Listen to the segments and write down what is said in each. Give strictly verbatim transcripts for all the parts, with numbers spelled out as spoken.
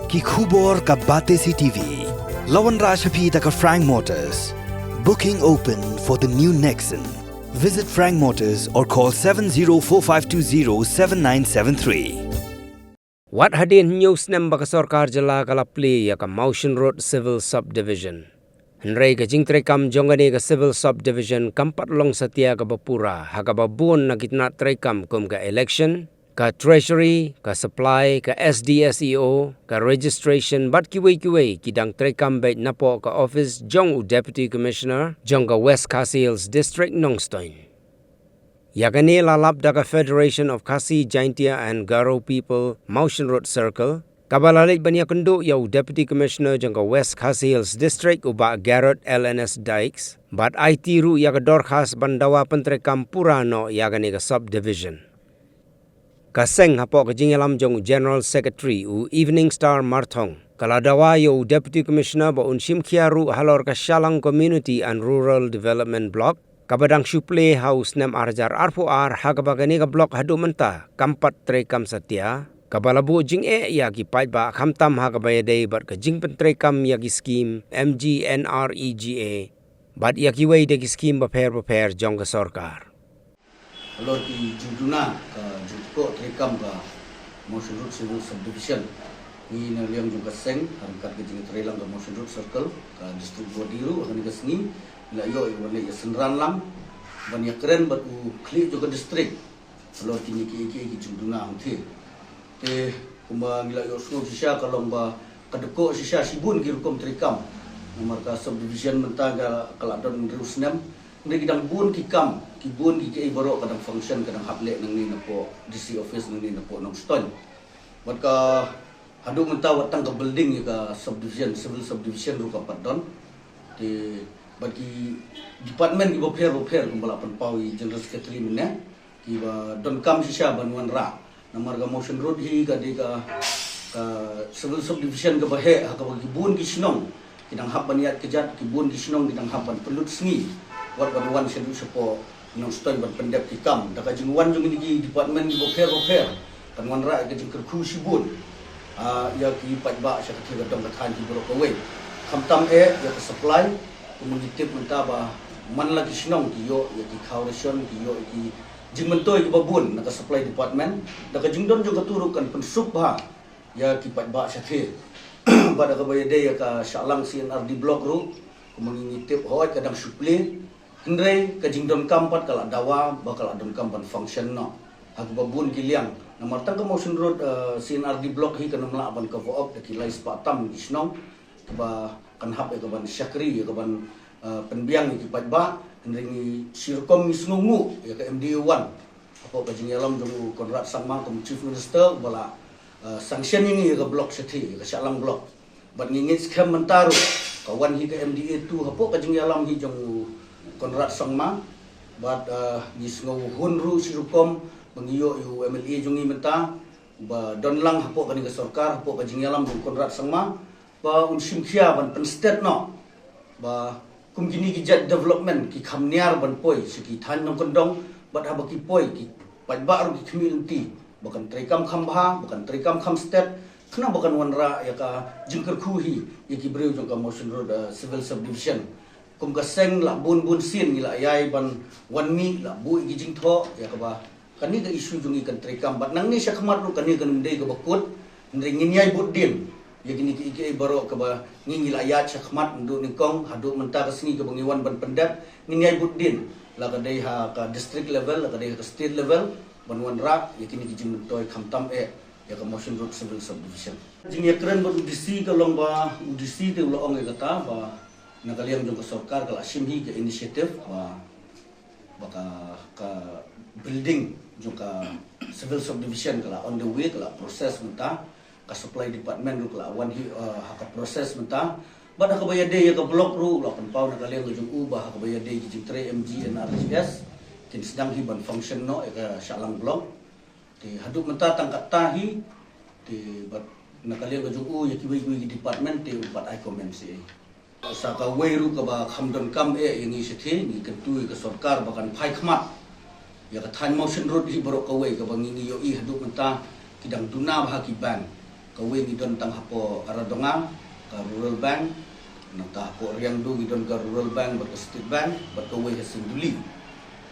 Ki khubor ka Batesi T V. La wanrah sha phi da ka Frank Motors. Booking open for the new Nexon. Visit Frank Motors or call seven zero four five two zero seven nine seven three. Wat hadien hynñiew snem ba ka sorkar jylla ka la plie ïa ka Mawshynrut Civil Subdivision. Hynrei ka jingtreikam jong kane ka Civil Subdivision kam pat long satia kaba pura, ha kaba bun na ki tnat treikam kum ka election, ka treasury, ka supply, ka S D S E O, ka registration, bad kiwei kiwei ki dang treikam beit napoh ka office jong u Deputy Commissioner jong ka West Khasi Hills District, Nongstoiñ. Ïa kane la lap da ka Federation of Khasi Jaintia and Garo People Mawshynrut Circle, kaba la leit ban ïakynduh ïa u Deputy Commissioner jong ka West Khasi Hills District, u Bah Garod L N S Dykes, bad aiti ruh ïa ka dorkhas ban dawa pyntreikam pura noh ïa kane ka subdivision. Ka seng hapoh ka jingïalam jong u General Secretary, u Evening Star Marthong, ka la dawa ïa u Deputy Commissioner ba un shim khia ruh halor ka Shalang Community and Rural Development Block, kaba dang shu plie ha u snem ar hajar arphew ar, ha kaba kane ka block haduh mynta kam pat treikam satia, kaba la buh jingeh ïa ki paidbah khamtam ha kaba ïadei bad ka jingpyntreikam ïa ki skim M G N R E G A bad ïa kiwei de ki skim bapher bapher jong ka sorkar. Halor ki jingduna ka jingtkoh treikam ka Mawshynrut Civil Subdivision, ngi na liang jong ka seng, ha ryngkat ka jingtreilang ka Mawshynrut Circle, ka district body ruh, ha kane ka sngi ngi la ïoh ïa u wan leit ïa synran lang ban ïakren bad u khlieh jong ka district halor kine kiei kiei ki jingduna hangthie. Te kumba ngi la ïohsngew shisha ka long ba ka dkoh shisha shibun ki rukom treikam. Namar ka subdivision mynta ka, ka la don hynriew snem. Hynrei ki dang bun ki kam, ki bun ki kiei baroh ka dang function, ka dang hap leh nangne napoh D C office, nangne napoh Nongstoiñ. Bad ka haduh mynta wat tang ka building ïa ka subdivision, civil subdivision ruh kam pat don. Te bad ki department kiba pher bapher kumba la pynpaw i General Secretary mynne, kiba donkam shisha ban wanrah. Namar ka Mawshynrut hi ka dei ka, ka civil subdivision kaba heh, ha kaba ki bun ki shnong ki dang hap ban ïaid kjat, ki bun ki shnong ki dang hap ban pynlut sngi wat ban wan shaduh shapoh Nongstoiñ ban pyndep ki kam. Da ka jingwan jong kine ki department kiba pher bapher, kan wanrah ïa ka jingkyrkhu shibun, ah, ïa ki paidbah sha kata ka dong ka thaiñ ki baroh kawei. Khamtam eh ïa ka supply, kumba ngi tip mynta ba man la ki shnong ki ïoh ïa ki khaw ration, ki ïoh ïa ki jingmyntoi kiba bun na ka supply department. Da ka jingdon jong katu ruh kan pynsuk bha ïa ki paidbah shathie. Bad ha kaba ïadei ïa ka Shahlang C and R D block ruh, kumba ngi tip hooid ka dang shu plie. Hynrei ka jingdonkam pat ka la dawa ba ka la donkam ban function noh ha kiba bun ki liang. Namar tang ka Mawshynrut, eh, C and R D block hi kan ym lah ban cover up da ki lai spah tam ki shnong kiba kan hap ïa ka ban shakri, ïa ka ban, eh, pynbiang ïa ki paidbah. Hynrei ngi shi rukom ngi sngewnguh ïa ka M D A one hapoh ka jingïalam jong u Conrad Sangma kum u Chief Minister, uba la, eh, sanction ïa ngi ïa ka block shathie, ïa ka Shahlang block. Bad ngi ngeit skhem mynta ruh ka wan hi ka M D A two hapoh ka jingïalam hi jong u Conrad Sangma. Bad, eh, ngi sngewhun ruh shi rukom ba ngi ïoh ïa u M L A jong ngi mynta, uba don lang hapoh kane ka sorkar, hapoh ka jingïalam jong u Conrad Sangma, ba un shim khia ban pynsted noh ba kum kine ki jait development ki kham niar ban poi sha ki thaiñ nongkyndong, bad haba ki poi ki paidbah ruh ki khmih lynti ba kan treikam kham bha, ba kan treikam kham sted, khnang ba kan wanrah ïa ka jingkyrkhu hi ïa ki briew jong ka Mawshynrut, eh, Civil Subdivision. Kum ka seng la bun bun sien ngi la ïai ban wan mih, la buh ïa ki jingthoh ïa kaba kane ka issue jong ngi kan treikam, bad nangne shakhmat ruh kane kan ym dei kaba kut. Hynrei ngin ïai bud dien ïa kine kiei kiei baroh kaba ngi, ngi la ïaid shakhmat naduh nyngkong haduh mynta ka sngi kaba ngi wan ban pyndep. Ngin ïai bud dien, la ka dei ha ka district level, la ka dei ha ka state level, ban wanrah ïa kine ki jingmyntoi khamtam eh ïa ka Mawshynrut Civil Subdivision. Jingïakren bad u D C ka long ba u D C te u la ong ïa kata ba na ka liang jong ka sorkar ka la shim hi ka initiative ba ba ka, ka building jong ka Civil Subdivision ka la on the way, ka la process mynta, ka Supply Department ruh ka la wan hi, eh, ha ka process mynta. Bad ha kaba ïadei ïa ka block ruh la pynpaw na ka liang ka jong u ba ha kaba ïadei ki jingtrei M G N R G S kin sdang hi ban function noh ïa ka Shahlang block. Te haduh mynta tang katta hi, te bad na ka liang ka jong u ïa kiwei kiwei ki department te u pat ai comment shi. Sa kawei ruh kaba kham donkam eh ïa ngi shathie, ngi kyntu ïa ka sorkar ba kan phai khmat ïa ka thaiñ Mawshynrut hi baroh kawei, kaba ngi, ngi ïohi haduh mynta ki dang duna bha ki bank. Kawei ngi don tang hapoh Aradonga, ka Rural Bank, nangta hapoh Riangdo ngi don ka Rural Bank bad ka State Bank, bad kawei ha Sinduli.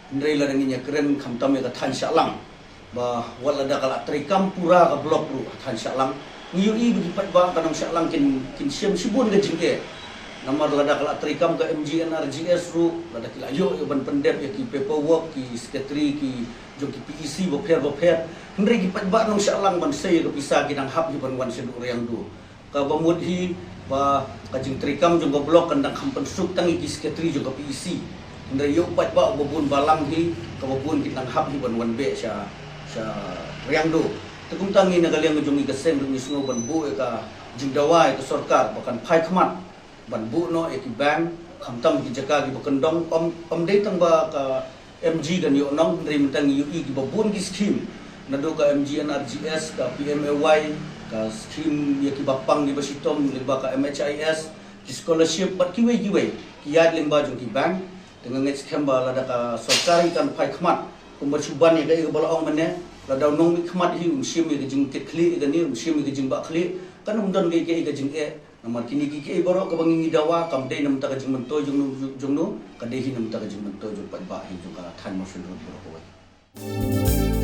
Hynrei lada ngin ïa kren khamtam ïa ka thaiñ Shahlang, ba wat lada ka la treikam pura ka block ruh ha thaiñ Shahlang, ngi ïohi ba ki paidbah ka nong Shahlang kin, kin shem shibun ka jingeh. Namar lada ka la treikam ka M G N R G S ruh, lada ki la ïoh ïa ban pyndep ïa ki paperwork, ki secretary, ki jong ki P E C bapher bapher, hynrei ki paidbah nong Shahlang ban sei ïa ka pisa ki dang hap hi ban wan shaduh Riangdo. Kaba mut hi ba ka jingtreikam jong ka block kan dang kham pynsuk tang ïa ki secretary jong ka P E C. Hynrei ïa u paidbah uba bun balang hi, kaba bun kin dang hap hi ban wan beh sha, sha Riangdo. Te kumta ngi na ka liang jong ngi ka seng ruh ngi sngew ban buh ïa ka jingdawa ïa ka sorkar ba kan phai khmat ban buh noh ïa ki bank, khamtam ki jaka kiba kyndong, ym, ym dei tang ba ka M G kan ïoh nong, hynrei mynta ngi ïohi kiba bun ki scheme. Naduh ka M G N R G S, ka P M A Y, ka scheme ïa kiba pang kiba shitom, lyngba ka M H I S, ki scholarship bad kiwei kiwei, ki ïaid lyngba jong ki bank. Te nga ngeit skhem ba lada ka sorkar hi kan phai khmat, kumba shu ban ïa kaei kaba la ong mynne, lada u nongmihkhmat hi um shim ïa ka jingkitkhlieh ïa kane, um shim ïa ka jingbahkhlieh, kan ym don kaei kaei ka jingeh. Namar kine kiei kiei baroh kaba ngi ngi dawa kam dei na bynta ka jingmyntoi jong u, jong u, ka dei hi na bynta ka jingmyntoi jong u paidbah hi jong ka thaiñ Mawshynrut baroh kawei.